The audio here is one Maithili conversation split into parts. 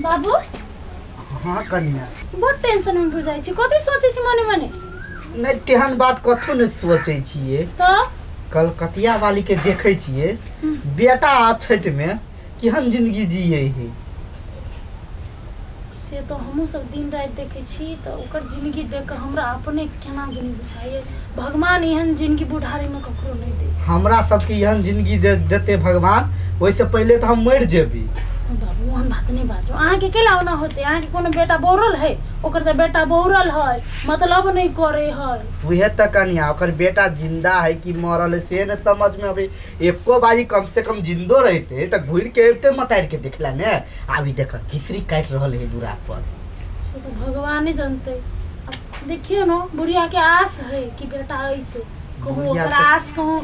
बाबू। हाँ कनिया। बहुत टेंशन में बुझाइ छी, कथी सोचै छी मने मने? नहि, तेहन बात कथू नहि सोचै छियै। तऽ कलकतिया वाली के देखै छियै, बेटा अछैत में केहन जिंदगी जियै है। से तऽ हमहूँ सब दिन राति देखै छी तऽ ओकर जिंदगी देख कऽ हमरा अपने केना दुनी बुझाइए। भगवान एहन जिंदगी बुढ़ारीमे ककरो नहि दे। हमरा सबके एहन जिंदगी दे देते भगवान, ओहिसँ पहिले तऽ हम मरि जेबै। बाबू, ओहन बात नहि बाजू। अहाँके केला ओना होतै? अहाँके कोनो बेटा बौरल है? ओकर तऽ बेटा बौरल है, मतलब नहि करे है। उहे तऽ कनिया, ओकर बेटा जिंदा है कि मरल है से नहि समझ में अबै। एको बारी कम से कम जिंदो रहते तऽ घुरि के अबिते मतारि के देखला ने। आब ई देख, घिसरी काटि रहल है दूरा पर। से तऽ भगवाने जानते। अब देखियौ ने, बुढ़िया के आस है कि बेटा अइते कहूँ। बुढ़िया ओकर आस कहूँ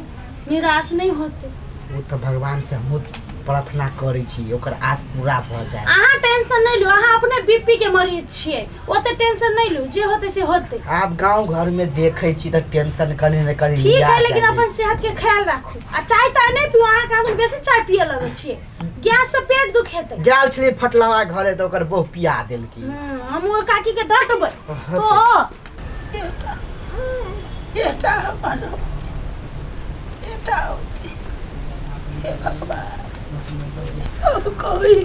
निराश नहि होते। ओ तऽ भगवान से हमहूँ प्रार्थना करै छी, ओकर आस पूरा भऽ जाय। अहाँ टेंशन नहि लू, अहाँ अपने बीपी के मरीज छियै, ओते टेंशन नहि लू, जे होते से होते। आब गाँव घर में देखै छी तऽ टेंशन कनि ने कनि ठीक लिया है, लेकिन जाइए। अपन सेहत के ख्याल राखू आ चाय ताय नहि पीऊ। अहाँ के बेसी चाय पिए लगै छियै, गैस से पेट दुखेतै। गेल छलियै फटलावा घरे तऽ ओकर बहु पिया देलकी। हम ओहि काकी के डांटबै। होतै। कह बेटा, बेटा हमर होती, बेटा होती। हे भगवान, सब कोई,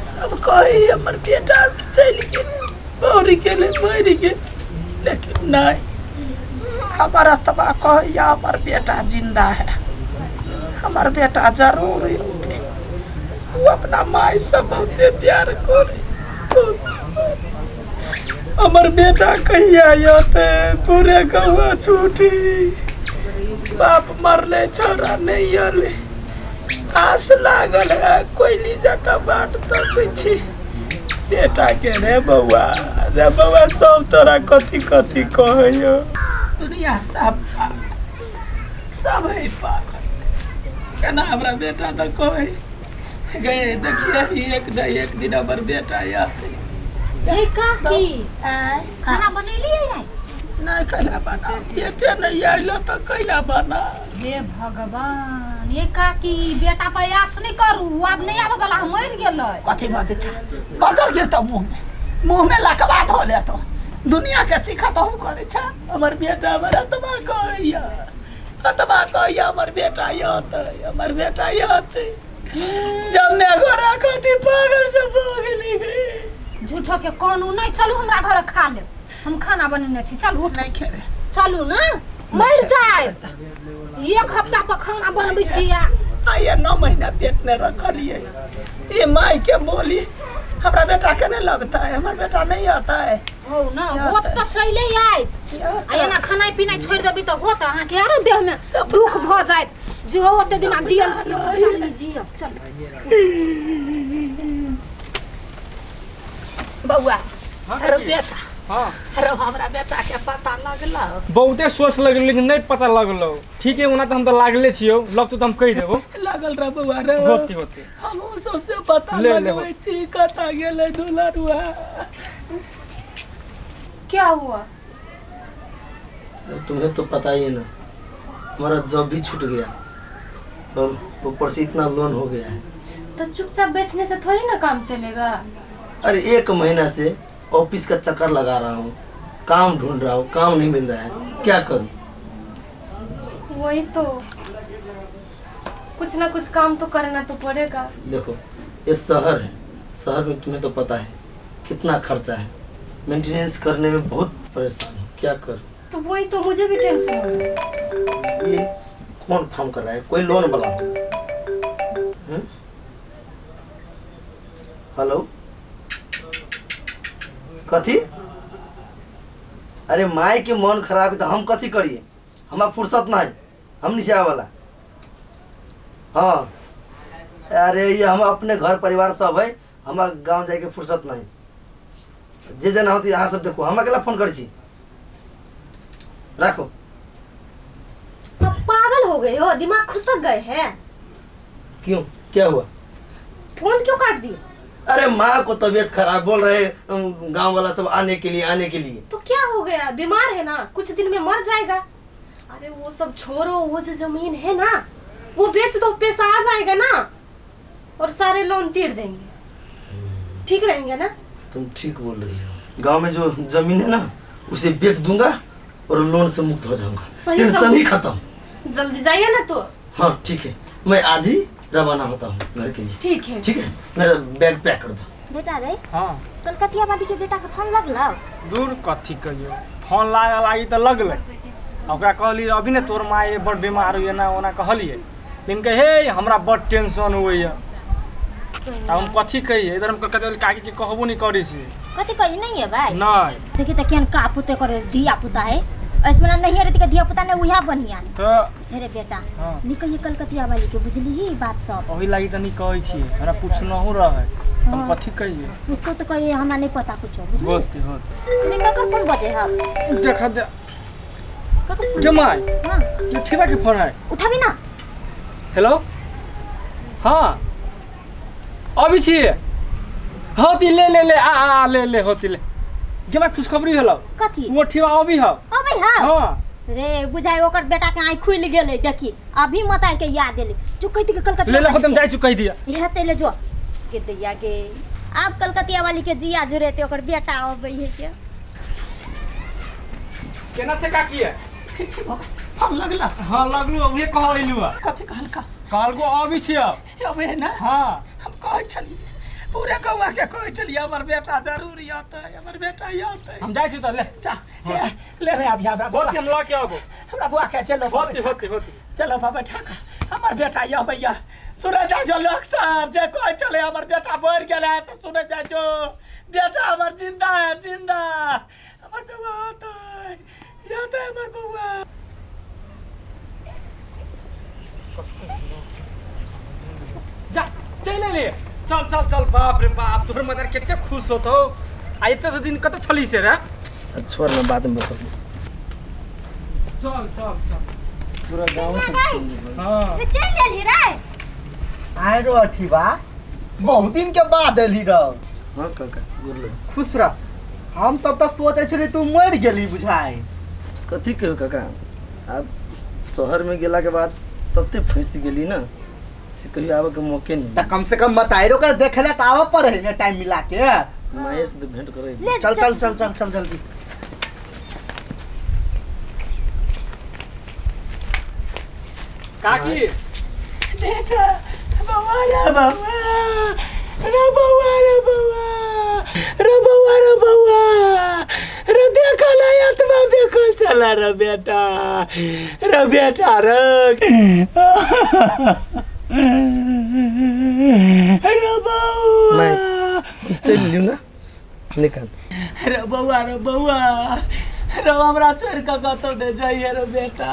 सब कोई हमर बेटा चलि गेलै, मरि गेलै, मरि गेलै, लेकिन नहि, हमर आत्मा कहैया हमर बेटा जिंदा है, हमर बेटा जरूर औतै। ओ अपना माय से बहुते प्यार करे, बहुते। हमर बेटा कहिया अयतै? पूरे गौआ छूटी, बाप मरले, छौड़ा नहि अयलै। आस लागल है, कोयली जकाँ बाट तकै छी बेटा के। रे बौआ, रे बौआ, सब तोरा कथी कथी कहैयो। दुनिया सब पागल, सब है पागल। केना हमरा बेटा तऽ कहै गए, देखिए एक न एक दिन हमर बेटा आते। हे काकी, आँय? खाना बनेलियै है? नहि, कैला बना? बेटे नहि आयल तऽ कैला बना? हे भगवान! ये काकी, बेटा पर आस नहि करू, आब नहि आबऽ वाला, मरि गेलै। कथी बजै छै? बजर गिरतौ मुँहमे, मुँहमे लकवा धो लेतौ। दुनिया के सीखा तो हम करै छै। हमर बेटा, हमर आत्मा कहैया, आत्मा कहैया हमर बेटा अतै, हमर बेटा अतै। जब मैं घर कथी पागल से भऽ गेली गे। झूठो के कानू नहि, चलू हमरा घर, खा लेब, हम खाना बनेने छी, चलू। नहि खेबै। चलू ने, मरि जाय, एक हफ्ता पर खाना बनबै छी आ आइए 9 महीना पेट में रखलिए, ये माई के बोली हमरा बेटा के नहीं लगता है, हमर बेटा नहीं आता है। हो न होत तऽ चले आयत। आ एना खानाइ पिनाइ छोड़ि देबै तऽ होत? अहाँके आरो देहमे दुख भऽ जायत जे हो ओते दिना जियल छी, हम जियब। चल बौआ। हाँ, अरे काकी। बेटा। हाँ। अरे हमरा बेटा के पता लगल? बहुते सोच लगल, लेकिन नहीं पता लगलो। ठीक है, ओना तऽ हम तऽ लागले छियौ, लगतो तऽ हम कहि देबो। लागल रह बौआ रे। होती होती। हमहूँ सबसे पता ले, ले, लगबै छी कतऽ गेलै दुलरुआ। क्या हुआ? अरे तुम्हें तो पता ही है ना, हमारा जॉब भी छूट गया और ऊपर से इतना लोन हो गया है। तो चुपचाप बैठने से थोड़ी ना काम चलेगा। अरे एक महीना से ऑफिस का चक्कर लगा रहा हूँ, काम ढूंढ रहा हूँ, काम नहीं मिल रहा है, क्या करूँ? वही तो, कुछ ना कुछ काम तो करना तो पड़ेगा। देखो, ये शहर है, शहर में तुम्हें तो पता है कितना खर्चा है, मेंटेनेंस करने में बहुत परेशान हूँ, क्या करूँ? तो वही तो मुझे भी टेंशन हो रहा है। ये कौन फोन कर रहा है? कोई लोन वाला? हम्म? हेलो, कथी? अरे माई के मन खराब है तो हम कथी करिए? हमरा फुर्सत नहीं, हम नहीं से वाला। हाँ, अरे ये हम अपने घर परिवार सब है, हमरा गांव जाए के फुर्सत नहीं। जे जना होती अहाँ सब देखो, हम अकेला फोन कर छी, राखो। आप पागल हो गए हो? दिमाग खुसक गए हैं? क्यों, क्या हुआ? फोन क्यों काट दिए? अरे माँ को तबीयत खराब बोल रहे, गांव वाला सब आने के लिए, आने के लिए। तो क्या हो गया, बीमार है ना, कुछ दिन में मर जाएगा। अरे वो सब छोड़ो, वो जो जमीन है ना वो बेच दो, पैसा आ जाएगा ना और सारे लोन तीर देंगे। ठीक रहेंगे ना? तुम ठीक बोल रही हो। गांव में जो जमीन है ना उसे बेच दूंगा और लोन से मुक्त हो जाऊंगा। सही टेंशन ही खत्म। जल्दी जाइए ना तो। हाँ ठीक है, मैं आज ही रवाना होता हूँ घर के लिए। ठीक है ठीक है, मेरा बैग पैक कर दो। बेटा रे। हाँ। कलकतिया वाली के बेटा के फोन लगल? दूर कथी कहियो, फोन लागल आई तऽ लगलै। ओकरा कहलियै अभी ने तोर माय बड़ बीमार होइए ना ओना कहलियै, लेकिन कहे हे हमरा बड़ टेंशन होइए। हम कथी कहियै, इधर हम कलकतिया वाली काकी के कहबो नहीं करै छियै। कथी कही नहीं है भाई? नहीं। देखी त केहन कापुते करे धिया पुता है, ऐसमना नहीं रहती के धिया पुता ने उहा बढ़िया तो अरे बेटा। हाँ। नहीं कहिए कलकतिया वाली के, बुझली ही बात सब। ओही लागी त नहीं कहै छियै, हमरा पूछनहु रहै। हम कथी कहियै? पूछतो तो कहिए हमरा नहीं पता कुछो, बुझली? होते होते। लेकिन ककर फोन बजे है? देखा दे। ककर? के my? हां। ये ठेवा के फोन है? उठाबी ना। हेलो। हाँ अभी छियै। होती ले ले ले आ आ ले ले होती ले। गे my खुशखबरी भेलौ। कथी? वो ठेवा अभी हौ। अबै हौ? हाँ। रे बुझाइ ओकर बेटा के आँख खुलि गेलै, देखी अभी मतार के याद एलै। जो कहि के कलकतिया ले ले होतम जाइ छु कहि दिया। इहे ते ले जो के दैया के आब कलकतिया वाली के जिया जुरेते ओकर बेटा अबै है के। केना छै काकी? ठीक छै बाबा, फोन लगला? हाँ लगलू, उहे कहलू। कथी कहलका? कहलको अबै छियै। अबै है ना? हाँ। हम कहै छलियै पूरे गौवा के कहै छलियै हमर बेटा जरूर अतै, हमर बेटा अतै। हम जाइ छी त ले जा। हाँ। ले रे अभी हमरा बहुत हम लऽ के आबो। हमरा बुआ के चलो। होते होते होते चलो बाबा ठाका, हमर बेटा अबैया। सुनै जाइ जो लोक सब जे कहै छलै हमर बेटा मरि गेल है, से सुनै जाइ जो बेटा हमर जिंदा है, जिंदा। हमर बौआ अतै, अतै हमर बौआ। जा चलि ले, चल चल चल। बाप रे बाप, तोहर मदर कते खुश होतौ। आ एते से दिन कत छली से रे? छोड़ ना, बाद में बतबू। चल चल चल पूरा गांव से। हां चल गेली रे। आइ रो अठीबा, बहुत दिन के बाद एली रौ। हां काका बोल। खुश रह। हम सब त सोचै छली तू मरि गेली बुझाइ। कथी कहियो काका, आब शहर में गेला के बाद तते फंसि गेली ना से कहियो आबे के मौके नहीं। त कम से कम बताइरो के देखले त आबऽ पड़े ने टाइम मिला के। माये से तो भेंट करे। चल चल चल चल चल जल्दी। काकी बेटा बौआ रे बौआ रे बौआ रे बौआ रे बौआ रे बौआ रे देखल एतबा देखल चला रे बेटा रे बेटा रे रे बौआ। मैं चल लियौ ना निकाल। रे बौआ रे बौआ रे हमरा छोड़ के कतौ नहि जाइए रे बेटा।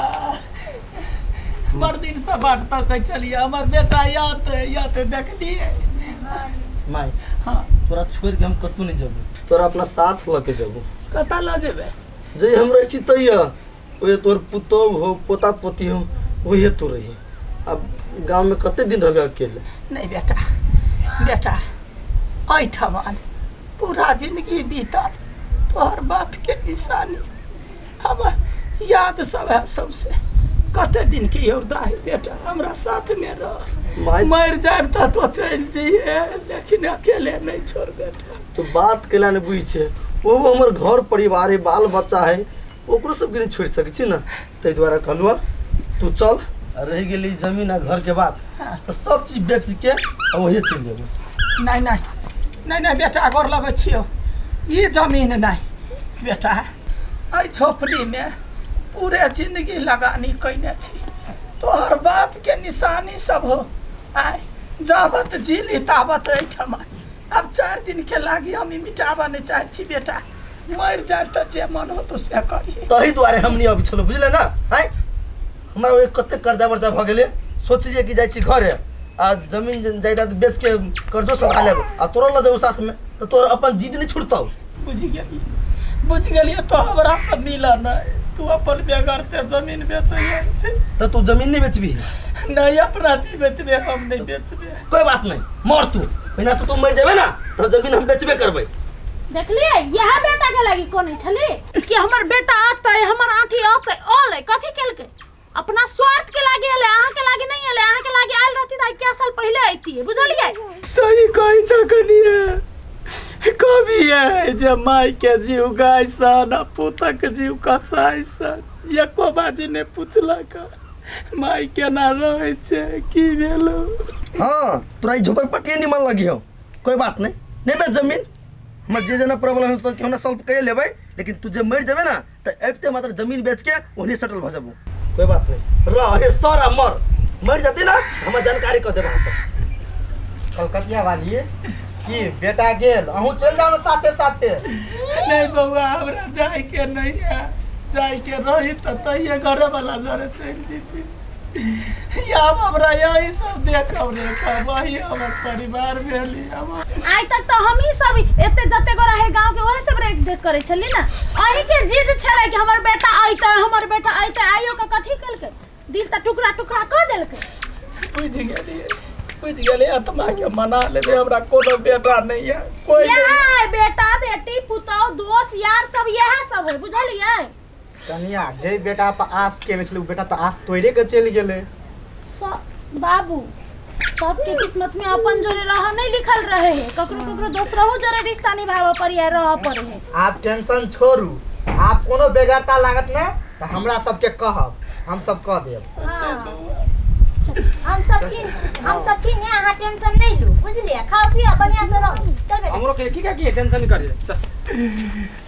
बड़ दिन से बाट तकै छलियै हमर बेटा अतै अतै देखलियै। My. हाँ। तोरा छोड़ के हम कतौ नहीं जेबो, तोरा अपना साथ लऽ के जेबो। कतऽ लऽ जेबै? जे हम रहै छी तैया ओहे तोर पुतोहु हो पोता पोती हो ओहे तो रही। अब गांव में कते दिन रहबे अकेले? नहीं बेटा, बेटा एहिठमन पूरा जिंदगी बीतल तोहर बाप के निशानी हम याद सब है सबसे। कते दिन के यौदा है बेटा, हमरा साथ में रह। मर जाब त तो चलि जइहे, लेकिन अकेले नहीं छोड़ बेटा। तो बात केला ने बुझ छै, वो हमर घर परिवार है, बाल बच्चा है, ओकरो सबके नहीं छोड़ सकै छी ना। ताहि दुआरे कहलहुँ तू चल। रहि गेली जमीन आ घर के बात तो सब चीज बेच के आ वही चलि जेबो। नहीं नहीं नहीं नहीं बेटा, गोर लगै छियौ, ई जमीन नहीं बेटा। एहि झोपड़ी में पूरे जिंदगी लगानी कैने छी, तोहर बाप के निशानी सब हो। आय जाबत जीली ताबत एहिठमा। अब 4 दिन के लागी हम ई मिटाबऽ नहीं चाहै छी बेटा। मरि जाए तऽ जे मन हो तो से करी। तही दुआरे हम नहीं अबै छलहुँ, बुझले ना? आँय हमरा ओहि कते कर्जा वर्जा भऽ गेलै, सोचलियै कि जाइ छी घरे आ जमीन जायदाद बेच के कर्जो सधा लेब आ तोरो लऽ जेबौ साथमे, तऽ तोर अपन जिद नहीं छुटतौ। बुझि गेलियै, बुझि गेलियै। तो हमरा से मिलऽ नहि, तू अपन बेगरते जमीन बेचै छै। तऽ तू जमीन नहीं बेचबी? नहीं, अपना जीवित में हम नहीं बेचबे। कोई बात नहीं, मर तू, बिना तू मर जेबे ना तो जमीन हम बेचबे करबै। देखलियै यह बेटा के लागी कोने छलै कि हमर बेटा आतै, हमर आँठी आतै, अलै कथी केलकै? अपना स्वार्थ के लागी एलै, अहाँ के लागी नहीं एलै। अहाँ के लागी आयल रहती त क्या साल पहले अइती, बुझलियै? सही कहै छ कनिया, कभी है जे माय के जीव गाय सन आ पुतक जीव कसाई सन, एको बाजी नहि पुछलक माय केना रहै छै, की भेलो। हाँ तोरा ई झोपड़पट्टिए निमन लगी हो, कोई बात नहीं, नहीं बेच जमीन, हमर जे जेना प्रॉब्लम है तो केहना सॉल्व कर लेबै, लेकिन तू जे मर जेबे ना तो अबिते मात्र जमीन बेच के ओहने सेटल भ जेबू, कोई बात नहीं, रह हे सर आ मर मर जते ना हमर जानकारी क देब अहाँ सब। कलकतिया वाली की बेटा गेल, अहूँ चलि जाउ ने साथे साथे। नहीं बउआ हमरा जाय के नहीं है, जाय के रही तो तहिए घरे वाला जरे चलि जेती, आब हमरा यही सब देखब रेखब, वही हमर परिवार भेली। आइ तक तो हमही सब एते जते गोरा है गांव के वही सब रेख देख करे छली ना, अही के जिद छलै कि हमर बेटा अइतै, हमर बेटा अइतै, आइयो के कथी केलकै, दिल त टुकड़ा टुकड़ा क देलकै। बुझि गेलियै, बुझि गेलियै, आत्मा के मना लेबै, हमरा कोनो बेटा नहीं है, कोई नहीं। इएह बेटा बेटी पुतौह दोस्त यार सब इएह सब है, बुझलियै। कनिया जे बेटा पर आस केने छलै उ बेटा तऽ आस तोड़े के चलि गेलै। बाबू सबके किस्मत में अपन जोरे रह नहीं लिखल रहे है, ककरो ककरो दोसरहु जोरे रिश्ता निभावे पड़ी है, रह पड़े है। आप टेंशन छोड़ू, आप कोनो बेगरता लागत ना तऽ हमरा सबके कहब, हम सब कह देब। हम सब छी, हम सब छी ने, अहाँ टेंशन नहीं लू, बुझलियै, खाओ पियो बढ़िया से रहू। चल बेटा। हमरो के की की टेंशन करिए, चल।